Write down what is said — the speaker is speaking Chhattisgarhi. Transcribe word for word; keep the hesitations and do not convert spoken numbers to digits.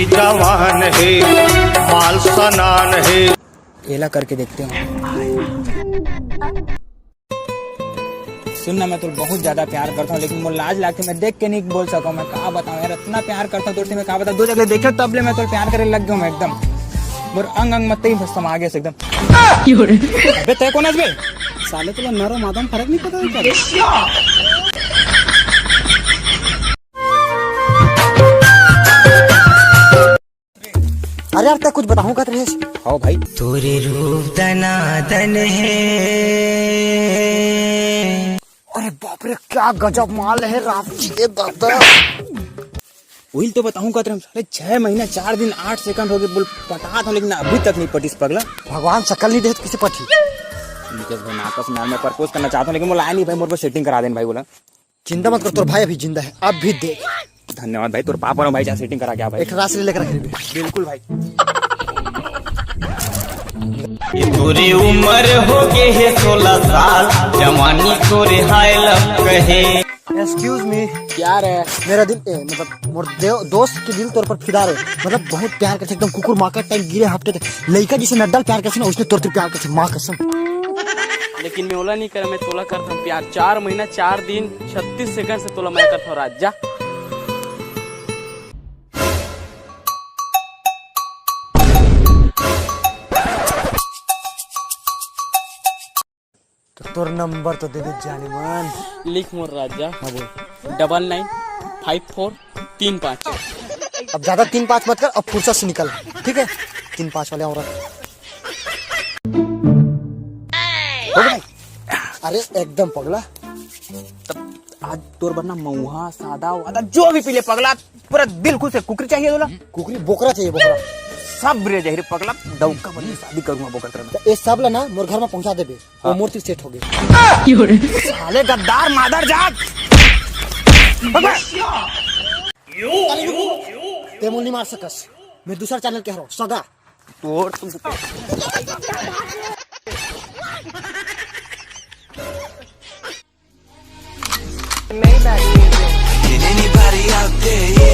जवान हे, माल सनान हे। एला करके देखते हैं। सुन ना, मैं तोला बहुत ज्यादा प्यार करता हूँ, लेकिन मोर लाज लागथे, मैं देख के नहीं बोल सकूँ। मैं का बताऊँ यार, इतना प्यार करता हूँ तोर से, मैं का बताऊँ। दो जगह देखे तब ले मैं तोला प्यार करे लग गया हूँ मैं एकदम। मोर अंग अंग म तहीं समा गया एकदम। अबे तय कौन है बे? साले तोला नर अउ मादा म फरक नहीं पता है क्या? अरे यार, तय कुछ बताहूँ कहत रहेस? हाँ भाई। तोरे रूप दनादन हे। अरे बाप रे, क्या गजब माल हे राम जी, ए दादा। वही तो बताहूँ कहत रहेस, साले छह महीना चार दिन आठ सेकंड हो गए, बोल पटात हूँ, लेकिन अभी तक नहीं पटिस पगला। भगवान शकल नहीं देत किसे पटी। निकेश भाई, नापस में मैं प्रपोज करना चाहता हूँ, लेकिन बोला नहीं भाई, मोर पर सेटिंग करा देन भाई, बोला। चिंता मत कर, तोर भाई अभी जिंदा है, अब भी देख। धन्यवाद भाई, तोर पापा और भाई जा सेटिंग करा क्या भाई? एक राशि लेकर रख लेबे। बिल्कुल भाई। तोरे उम्र हो गए है सोलह साल, जवानी तोरे हाय लव कहे। Excuse me। क्या रे? मेरा दिल, ए, मतलब, मोर दे-, दोस्त के दिल तोर पर फिदा रे। मतलब, बहुत प्यार करथे, एकदम कुकुर माकड़ टाइप गिरे हफ्ते तक। लइका जिसे नड्डा ल प्यार करथे ना, उसने तोर से प्यार करथे, माँ कसम। लेकिन मैं ओला नहीं करा, मैं तोला करता हूँ प्यार। चार महीना, चार दिन, छत्तीस सेकंड से तोला मैं करता हूँ राजा। तो तोर नंबर तो दे दे जाने मन। लिख मोर राजा। हाँ बोल। डबल नाइन फाइव फोर तीन पाँच। अब ज्यादा तीन पाँच मत कर, अब फुर्सत से निकल, ठीक है? तीन पाँच वाले औरत। हो गया? अरे एकदम पगला। तब आज तोर बर ना मऊहा, सादा, वादा, जो भी पी ले पगला, पूरा दिल खुश है। कुकरी चाहिए तोला? कुकरी, बोकरा चाहिए, बोकरा। सब रे जाहिर पगला, डौका बन के शादी करूंगा बोकरा तेरे में। तो ये सब ला ना मोर घर में पहुंचा देबे, वो हाँ। मोर तीर सेट हो गए। साले गद्दार मादर जात। अरे रुक, रुक। ते मोल नहीं मार सकस। मैं दूसरा चैनल कह रहा हूँ, सगा। तोर तुम Maybach music. Can anybody out there hear